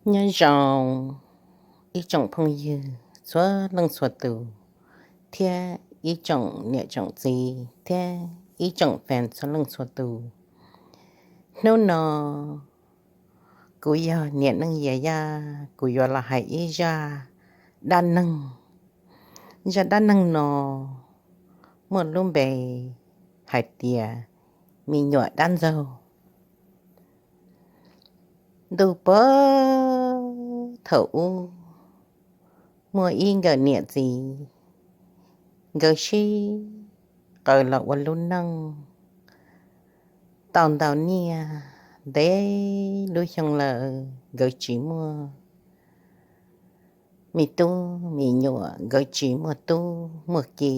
Nyob zoo ib tsoom phooj ywg txhua leej txhua tus, thiab ib tsoom niam tsoom txiv thiab ib tsoom fans txhua leej txhua tus. Hnub no kuv yog Niam Neej Yias Yaj, kuv yuav los hais ib zaj dab neeg. Zaj dab neeg no muaj lub npe hais tias me nyuam dab ntxaug. Ntu puag thaum ub, muaj ib nkawm niam txiv, nkawd sib qawm los ua lub neej tau ntau niaj ntev lub xyoo lawm, nkawd tsis muaj me tub me nyuam, nkawd tsis muaj tub muaj ki.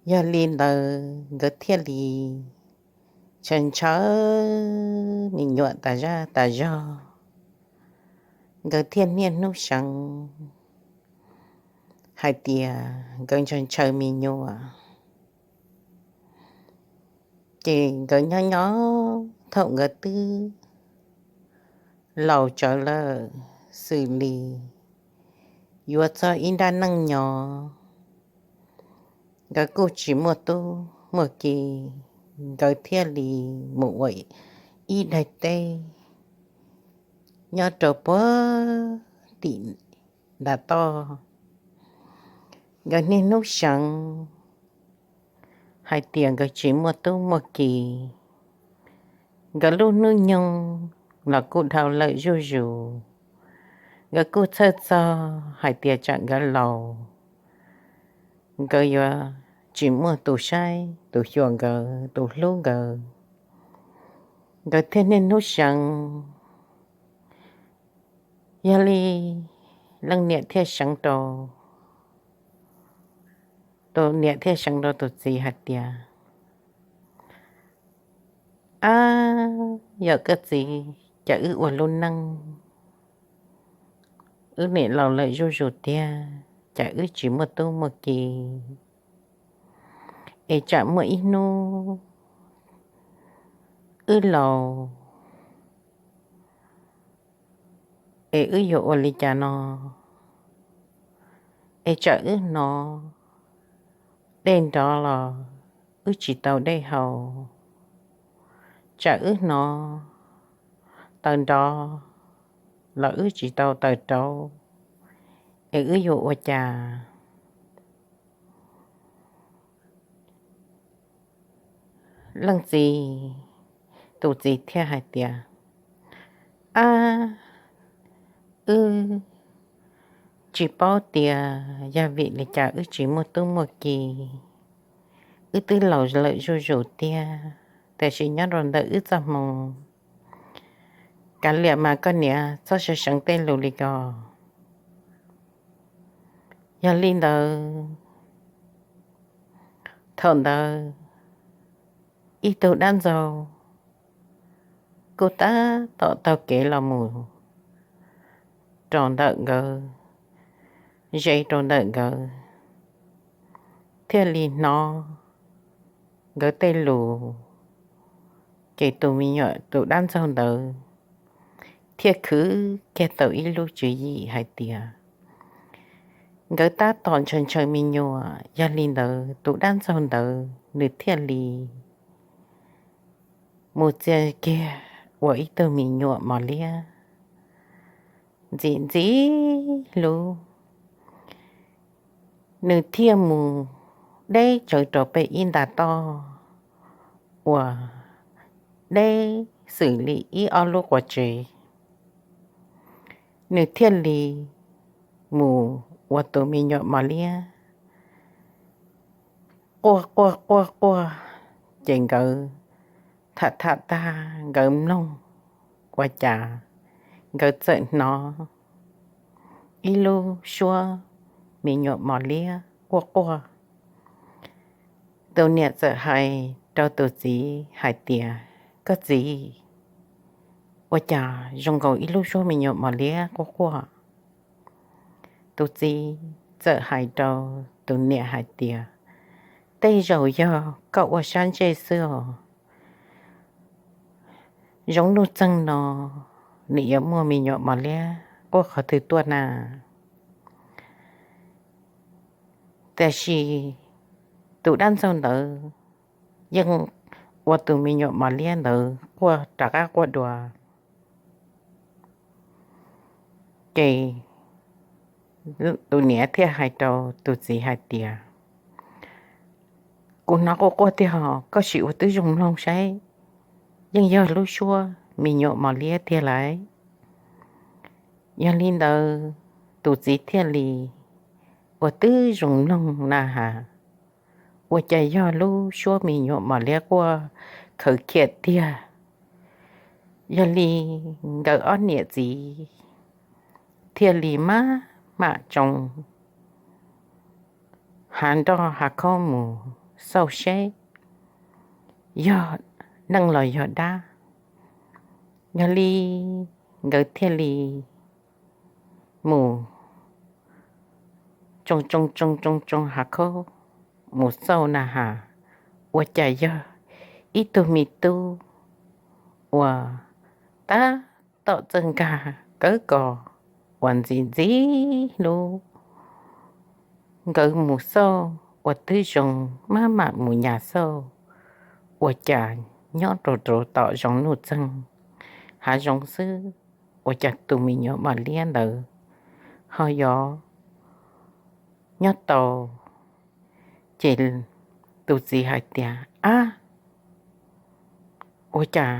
Yog li ntawd nkawd thiaj li ntshaw ntshaw me nyuam tas zaj tas zog. Nkawd thiaj niaj hnub seev hais tias nkawd ntshaw ntshaw me nyuam. Ces nkawd nyob nyob thaum nkawd twb laus tsawv lawm, xws li yuav txog ib nrab neej nyob, nkawd kuj tsis muaj tub muaj ki, nkawd thiaj li mus ua ib daim teb nyob rau puag tim nram toj. Nkawd niaj hnub seev hais tias nkawd tsis muaj tub muaj ki. Nkawd lub hnub nyoog los kuj dhau lawm zuj zus. Nkawd kuj txhawj txog hais tias tsam nkawd laus, nkawd yuav tsis muaj tus saib tus xyuas nkawd, tus hlub nkawd. Nkawd thiaj niaj hnub seev. Yog li leej niam thiaj seev rau, tus niam thiaj seev rau tus txiv hais tias, Ab, yog koj txiv, cas wb ua lub neej, wb niam laus lawm zuj zus tiag, cas wb tsis muaj tub muaj ki, es tsam muaj ib hnub wb laus es wb yuav ua li cas no? Es tsam wb hnov dej nrov los wb tsis tau dej haus, tsam wb hnov taws nrov los wb tsis tau taws rauv, es wb yuav ua cas? Leej txiv, tus txiv thiaj hais tias, Ab, wb tsis paub tias yog vim li cas wb tsis muaj tub muaj ki. Wb twb laus lawm zuj zus tiag, tiam sis nyob rau ntawm wb txoj hmoo, kav liam mas koj niam txhob seev tej lus li ko. Yog li ntawd, thaum ntawd ib tug dab ntxaug kuj tab tom taug kev los mus rau ntawm nkawd, ze rau ntawm nkawd, thiaj li hnov nkawd tej lus. Ces tus me nyuam tus dab ntxaug ntawd thiaj khwv kiag tau ib lub tswv yim hais tias nkawd tab tom ntshaw ntshaw me nyuam, yog li ntawd tus dab ntxaug ntawd nws thiaj li mus txia kiag ua ib tug me nyuam mos liab ntxim ntxim hlub. Nws thiaj mus deb tsawv rau pem ib nta toj uas deb xws li ib ob lub quav tsev. Nws thiaj li mus ua tus me nyuam mos liab quaj quaj quaj quaj. Ces nkawd tham tham tag nkawd mloog ua cas nkawd txawm hnov ib lub suab me nyuam mos liab quaj quaj. Tus niam txawm hais rau tus txiv hais tias, Koj txiv, ua cas zoo nkaus ib lub suab me nyuam mos liab quaj quaj? Tus txiv txawm hais rau tus niam hais tias, Tej zaum yog koj ua sab ntsej xwb os. Zoov nuj txeeg no nim yuav muaj me nyuam mos liab quaj qhov twg tuaj na. Tiam sis tus dab ntxaug ntawd yeej ua tus me nyuam mos liab ntawd quaj rov qab quaj dua. Ces tus niam thiaj hais rau tus txiv hais tias, kuv hnov quaj quaj tiag, koj sim ua tib zoo mloog saib, yeej yog lub suab me nyuam mos liab tiag lauj. Yog li ntawd, tus txiv thiaj li ua tib zoo mloog na has, ua cas yog lub suab me nyuam mos liab quaj khaws khiam tiag. Yog li nkawd ob niam txiv thiaj li maj mam tsoo hav nroj hav khaub mus xauj seb yog neeg los yog dab. Yog li nkawd thiaj li mus tsoo tsoo tsoo tsoo tsoo hav khaub mus xauj na has, ua cas yog ib tug me tub uas tab tom txawj nkag kawg kos uas ntxim ntxim hlub. Nkawd mus xauj ua tib zoo maj mam mus nyas xauj, ua cas nyob rau rau tom zoov nuj txeeg hav zoov xwb, ua cas tus me nyuam mos liab ntawd ho yog nyob tau. Ces tus txiv hais tias, ab, ua cas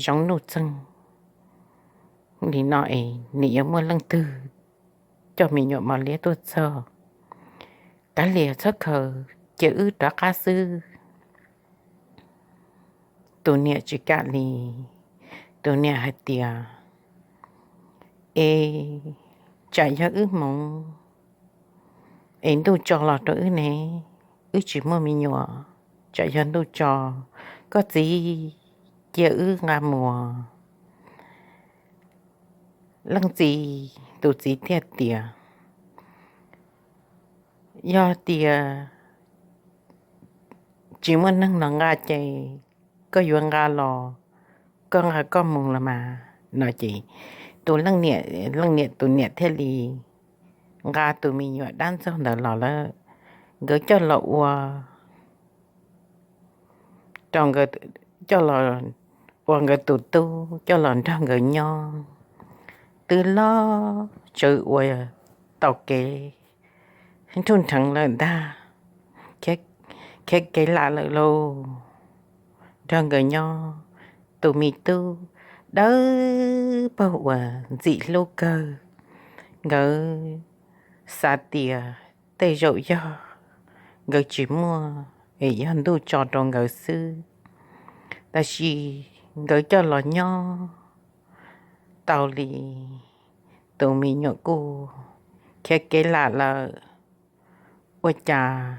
zoov nuj txeeg li no es nim yuav muaj leej twg coj me nyuam mos liab tuaj txog? Kav liam txhob khaws, cia wb rov qab xwb. Tus niam tsis kam li, tus niam hais tias, es tsam yog wb hmoov es ntuj tso los rau wb ne, wb tsis muaj me nyuam, tsam yog ntuj tso, koj txiv cia wb nqa mus. Leej txiv, tus txiv thiaj tias, yog tias tsis muaj neeg los nqa ces koj yuav nqa los, koj nqa koj mus los mas no ces tus leej niam, leej niam tus niam thiaj li nqa tus me nyuam dab ntxaug ntawd los lawm. Nkawd coj los ua, rau nkawd, coj los ua nkawd tus tub, coj los nrog nkawd nyob. Twb los tsawv ua tau kev nruj nrheev lawm ntag, khiav kev lam lawm lauj. Nrog nkawd nyob, tus me tub dawb paug uas ntxim hlub kawg. Nkawd xav tias tej zaum yog nkawd tsis muaj es yog ntuj tso rau nkawd xwb. Tab sis nkawd coj los nyob tau li, tus me nyuam kuj khiav kev lam lawm. Ua cas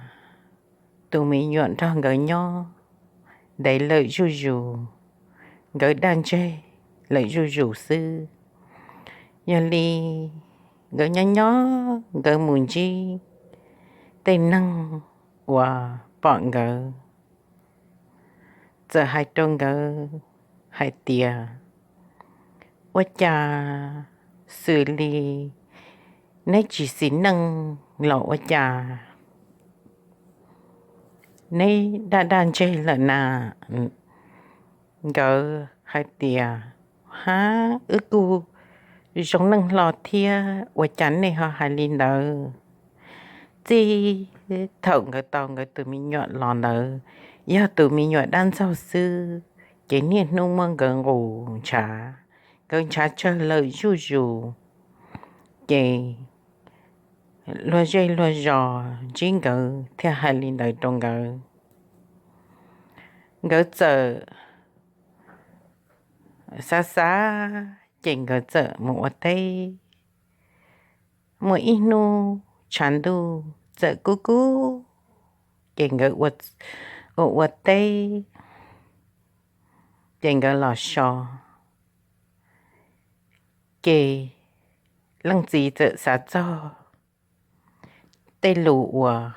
tus me nyuam nrog nkawd nyob ntev lawm zuj zus, nkawd daj ntseg lawm zuj zus xwb. Yog li nkawd nyob nyob nkawd mus ntsib tej neeg uas pom nkawd txawm hais rau nkawd hais tias, ua cas xws li neb tsis xis neej los ua cas neb daj daj ntseg lawm na? Nkawd hais tias, hab, wb kuj zoo neej hlo thiab, ua cas nej ho hais li ntawd? Txij thaum nkawd tau nkawd tus me nyuam los ntawd, yog tus me nyuam dab ntxaug xwb, ces niaj hnub muab nkawd nqus ntshav, nkawd ntshav tsawg lawm zuj zus. Ces luag zej luag zos ntsib nkawd thiaj hais li ntawd rau nkawd. Nkawd txawm xav xav, ces nkawd txawm mus ua teb. Muaj ib hnub tshav ntuj txawm kub kub, ces nkawd ua ua teb, ces nkawd los so, ces leej txiv txawm xav txog tej lus uas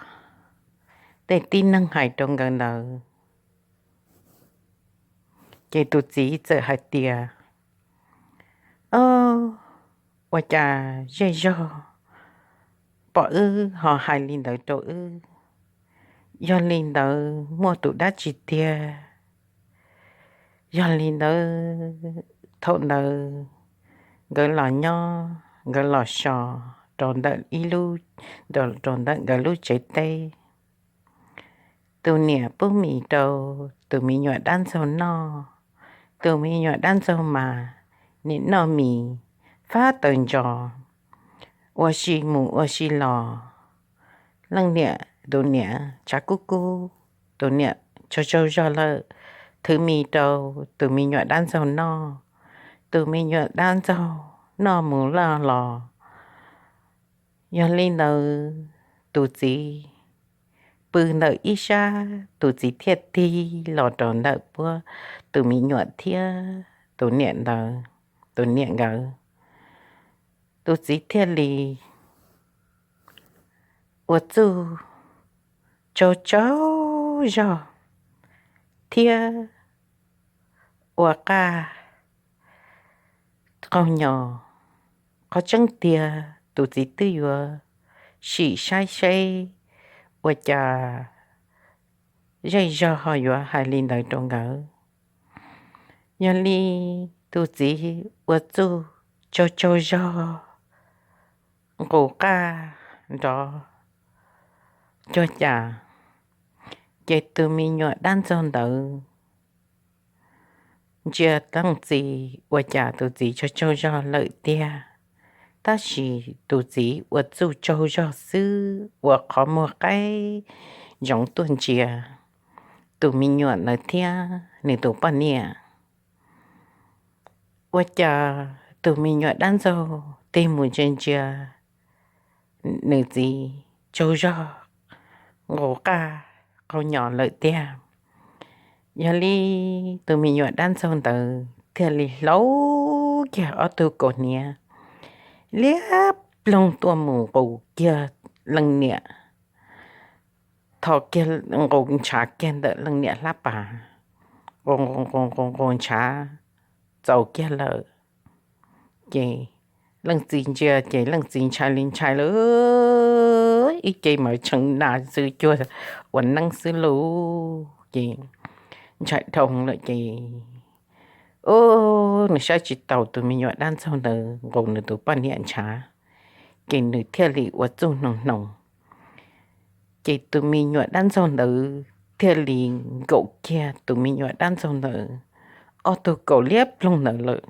tej tib neeg hais rau nkawd ntawd. Ces tus txiv txawm hais tias, ua cas zej zog pom wb ho hais li ntawd rau wb? Yog li ntawd muaj tus dab tsi tiag? Yog li ntawd, thaum ntawd nkawd los nyob, nkawd los so rau ntawm ib lub, rau ntawm nkawd lub tsev teb. Tus niam pub mis rau tus me nyuam dab ntxaug noj. Tus me nyuam dab ntxaug mas nim noj mis fab taws ntsos, ua si mus ua si los. Leej niam, tus niam tshav kub kub, tus niam tsaug tsaug zog lawm, thwv mis rau tus me nyuam dab ntxaug noj. Tus me nyuam dab ntxaug noj mus loj los. Yog li ntawd, tus txiv pw ntawm ib sab, tus txiv thiaj tig los rau ntawm puab tus me nyuam thiab tus niam ntawd, tus niam nkawd. Tus txiv thiaj li ua txuj tsaug tsaug zog thiab ua qaj qaug nyos. Qhov tseeb tiag tus txiv twb yuav sim saib seb ua cas zej zog ho yuav hais li ntawd rau nkawd. Yog li tus txiv ua txuj tsaug tsaug zog nqus qaj nrov cuag cas, ces tus me nyuam dab ntxaug ntawd ntsia leej txiv ua cas tus txiv tsaug tsaug zog lawm tiag. Tab sis tus txiv ua txuj tsaug zog xwb ua qhov muag qaib ntsoov tuaj ntsia tus me nyuam ntawd thiab nws tus poj niam. Ua cas tus me nyuam dab ntxaug tig mus ntsia ntsia nws txiv tsaug zog nqus qaj qaug nyos lawm tiag. Yog li tus me nyuam dab ntxaug ntawd thiaj li hlauv kiag ob tug kaus hniav liab ploog tuaj mus nqus kiag leej niam, tho kiag nqus ntshav kiag ntawm leej niam hlab pas, nqus nqus ntshav txaus kiag lawm. Ces leej txiv ntsia ces leej txiv ntshai li ntshai lawm, ib ce mas tshee nas xwb cuag ua neeb xwb lauj. Ces ntshai dhau lawm ces, u, nws saib tsis taus tus me nyuam dab ntxaug ntawd nqus nws tus poj niam ntshav, ces nws thiaj li ua txuj hnoos hnoos. Ces tus me nyuam dab ntxaug ntawd thiaj li nkaum kiag tus me nyuam dab ntxaug ntawd ob tug kaus liab ploog ntawd lawm.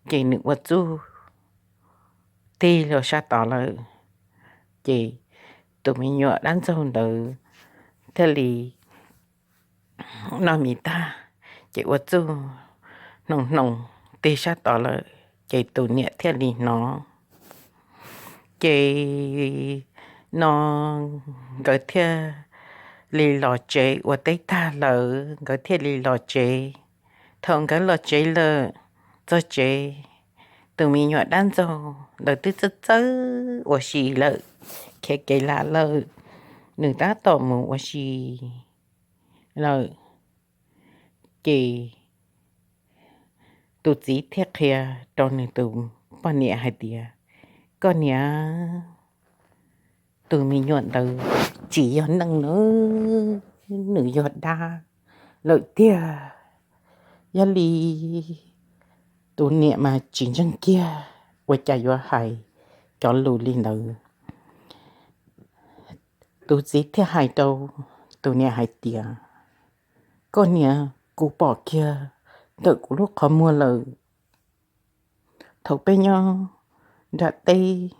Ces nws ua txuj tig los sab tod lawm. Ces tus me nyuam dab ntxaug ntawd thiaj li noj mis tag, ces ua txuj hnoos hnoos tig sab tod lawm, ces tus niam thiaj li hnov. Ces no nkawd thiaj li los tsev, ua teb tag lawm nkawd thiaj li los tsev. Thaum nkawd los tsev lawm, txog tsev, tus me nyuam dab ntxaug ntawd twb txawj txawj ua si lawm, khiav kev lam lawm, nws tab tom mus ua si lawm. Ces tus txiv thiaj qhia rau nws tus poj niam hais tias, koj niam, tus me nyuam ntawd tsis yog neeg na, nws yog dab lawm tiag. Yog li tus niam mas tsis ntseeg kiag ua cas yuav hais cov lus li ntawd. Tus txiv thiaj hais rau tus niam hais tias, koj niam, kuv pom kiag ntawm kuv lub qhov muag lawm. Thaum peb nyob nram teb,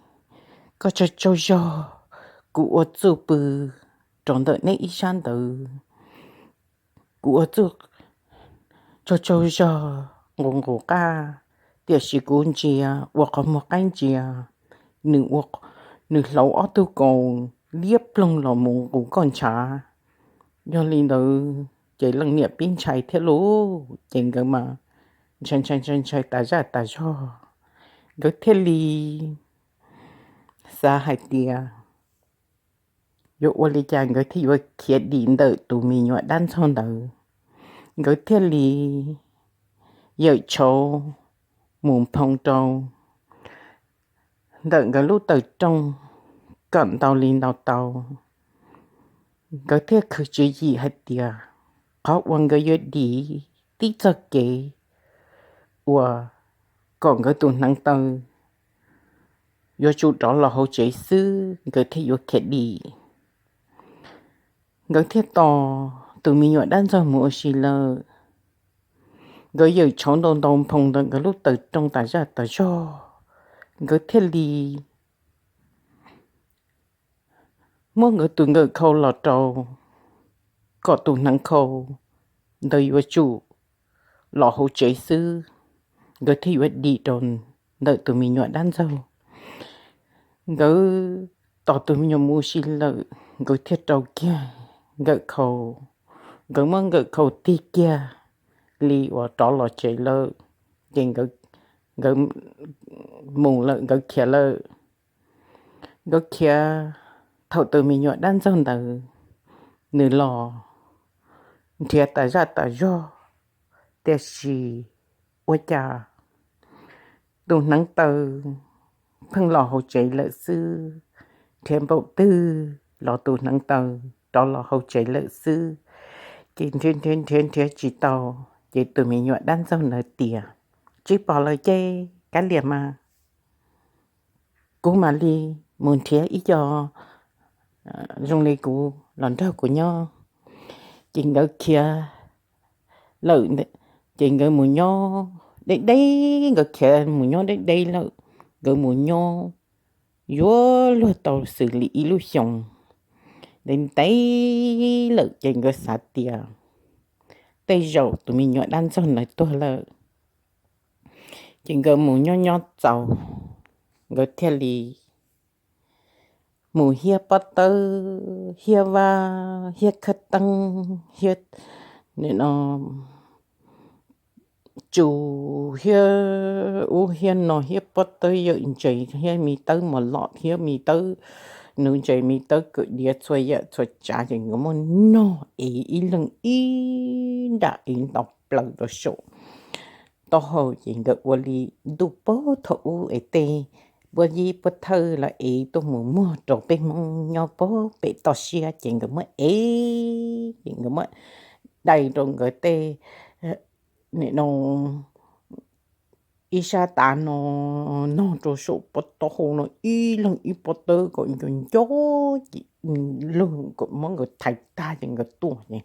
koj tsaug tsaug zog, kuv ua txuj pw rau ntawm neb ib sab ntawd, kuv ua txuj tsaug tsaug zog nqus nqus qaj, tiam sis kuv ntsia ua qhov muag qaib ntsia, nws hlauv ob tug kaus liab ploog los mus nqus koj ntshav. Yog li ntawd ces leej niam pib ntshai thiab lauj, ces nkawd mas ntshai ntshai ntshai ntshai tas zaj tas zog. Nkawd thiaj li xav hais tias yuav ua li cas nkawd thiaj yuav khiav dim ntawm tus me nyuam dab ntxaug ntawd. Nkawd thiaj li yawm tshauv mus nphoo rau ntawm nkawd lub taw rooj kom ntau li ntau tau. Nkawd thiaj khwv tswv yim hais tias qhov uas nkawd yuav dim tib txoj kev uas kom nkawd tus hneev taw yuav tsum rov los hauv tsev xwb nkawd thiaj yuav khiav dim. Nkawd thiaj tos tus me nyuam dab ntxaug mus ua si lawm. Nkawd yawm tshauv ntau ntau nphoo ntawm nkawd lub taw rooj tas zaj tas zog, nkawd thiaj li muab nkawd tus nkawm khau los rau kom tus hneev khau ntawd yuav tsum los hauv tsev xwb, nkawd thiaj yuav dim rau ntawm tus me nyuam dab ntxaug. Nkawd tos tus me nyuam mus ua si lawm, nkawd thiaj rau kiag nkawm khau. Nkawd muab nkawm khau tig kiag li uas rov los tsev lawm, ces nkawd mus lawm, nkawd khiav lawm. Nkawd khiav, thaum tus me nyuam dab ntxaug ntawd nws los nrhiav tas zaj tas zog, tiam sis ua cas tus hneev taw pheej los hauv tsev lawm xwb. Nrhiav npaum twg los tus hneev taw rov los hauv tsev lawm xwb. Ces nrhiav nrhiav nrhiav nrhiav tsis tau, ces tus me nyuam dab ntxaug ntawd tias, Tsis pom lawm ces kav liam mas, kuv mam li mus nrhiav ib co zoo li kuv los nrog kuv nyob. Ces nkawd khiav lawm, ces nkawd mus nyob deb deb, nkawd khiav mus nyob deb deb lawm. Nkawd mus nyob yuav luag tau xws li ib lub xyoos ntev ntev lawm, ces nkawd xav tias tej zaum tus me nyuam dab ntxaug ntawd tuag lawm. Ces nkawd mus nyob nyob txaus, nkawd thiaj li mus hiab pob tawb, hiab vaj, hiab khawb teeb, hiab no tsu, hiab ub hiab no, hiab pob tawb yawm ntses, hiab me tawb mos lom, hiab me tawb nuv ntses, me tawb kawm diav, txhua yam txhua tsav, ces nkawd muab nog ev ib leeg ib nram ev nto plaws rau saum taub hau. Ces nkawd ua li ntuj pag thaum ub es tej puab yib puab thawj los ev tuaj mus muag rau peb Hmoob nyob pag pem toj siab, ces nkawd muab ev, ces nkawd muab dai rau nkawd tej nim no ib sab tav no, nog rau saum pob taub hau no ib leeg ib pob tawb kom nco nco, ces lug kom muab nkawd thaiv tag ces nkawd tuaj. Ces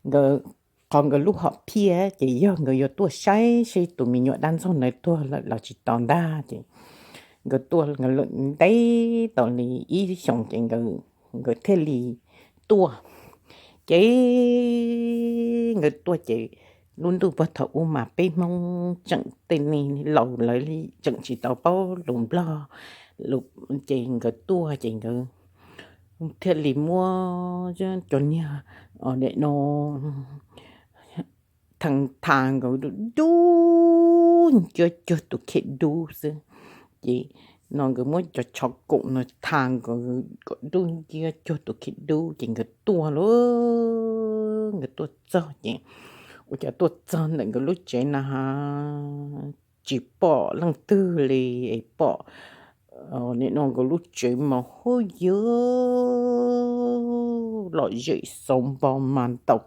nkawd, qhov nkawd lub hom phiaj ces yog nkawd yuav tuaj saib seb tus me nyuam dab ntxaug ntawd tuag lawm los tsis tau ntag. Ces nkawd tuaj, nkawd lawm ntev tau li ib xyoos ces nkawd thiaj li tuaj. Ces nkawd tuaj ces lub ntuj pag thaum ub mas peb Hmoob tseem tej neeg laus lawv tseem tsis tau paub lus Nplog, ces nkawd tuaj ces nkawd thiaj li muab cov niag no thee tha nkawd dub nciab cuag tus khib dub xwb. Ces no nkawd muab cov tshov koom no tha nkawd kom dub nciab cuag tus khib dub ces nkawd tuaj lauj. Nkawd tuaj txog ces ua cas tuaj txog ntawm nkawd lub tsev na tsis pom leej twg li, es pom nim no nkawd lub tsev mas hub yw lom zem xauv npo mas ntaus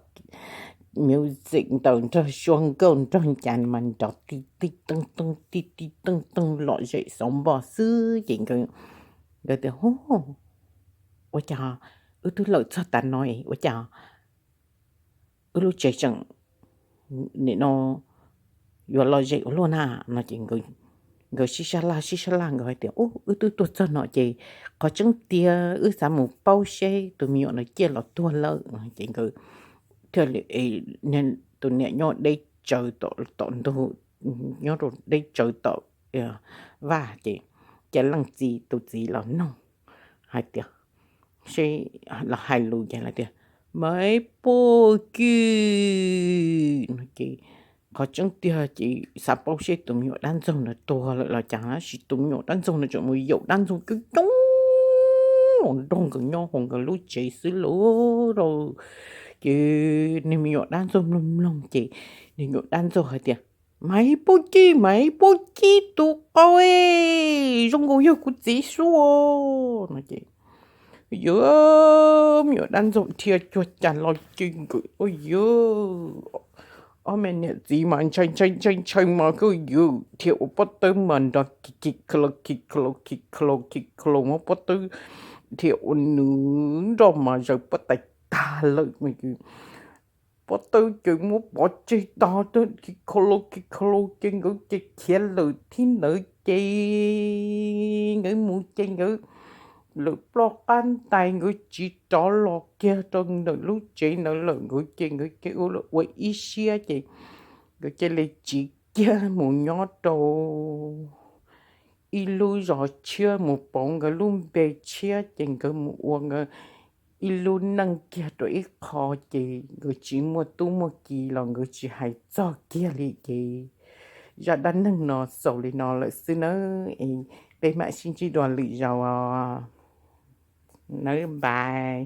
music ntaus nrog suab nkauj nrog ncas mas nrov tib tib teej teej tib tib teej teej lom zem xauv npo xwb. Ces nkawd tias, Hu, ua cas wb twb lawm txog tas no ua cas wb lub tsev tseem nim no yuav lom zem ua luaj na? No ces nkawd sib sab laj sib sab laj nkawd hais tias, Ub, wb twb tuaj txog no ces qhov tseeb tiag wb xav mus paub seb tus me nyuam no ciaj los tuag lawm. Ces nkawd thiaj li, tus niam nyob deb tsawv tom ntug, nyob rau deb tsawv tom vaj ces cia leej txiv tus txiv los noog hais tias, seb, los hais lus ces lawv tias, Maiv Puj Kij, no ces qhov tseeb tiag ces xav paub seb tus me nyuam dab ntxaug ntawd tuag lawm los cas, tab sis tus me nyuam dab ntxaug ntawd tseem mus yaum dab ntxoog coob coob los nrog nkawd nyob hauv nkawd lub tsev xwb lauj. Ces niag me nyuam dab ntxaug mloog mloog ces niag me nyuam dab ntxaug hais tias, Maiv Puj Ci, Maiv Puj Ci tus qau, zoo nkaus yog kuv txiv suab no ces yog me nyuam dab ntxaug dhia cuag cas los ces nkawd ua yog ob me niam txiv mas ntshai ntshai ntshai ntshai mas kawg yog dhia ua pob tawb mas nrov kis kis khaus kis khaus kis khaus kis khaus, muab pob tawb dhia ua nws nroj mas zaws pob tais tag lawm. Pob tawb ces muab pov tseg tag, kis khaus kis khaus ces nkawd ces khiav lawm. Thib ntawd ces nkawd mus ces nkawd lawm ploj qab ntais, nkawd tsiv rov los kiag rau ntawm lub tsev ntawd lawm. Nkawd ces nkawd cia ua ib siab ces nkawd cia li tsiv kiag mus nyob rau ib lub zos tshiab, mus pauv nkawd lub npe tshiab ces nkawd mus ua nkawd ib lub neej kiag rau ib qho ces nkawd tsis muaj tub muaj ki los nkawd tsis hais txog kiag li ces zaj dab neeg no xaus li no lawm xwb nawb. Es peb mam sib ntsib dua lwm zaus nawb, bye.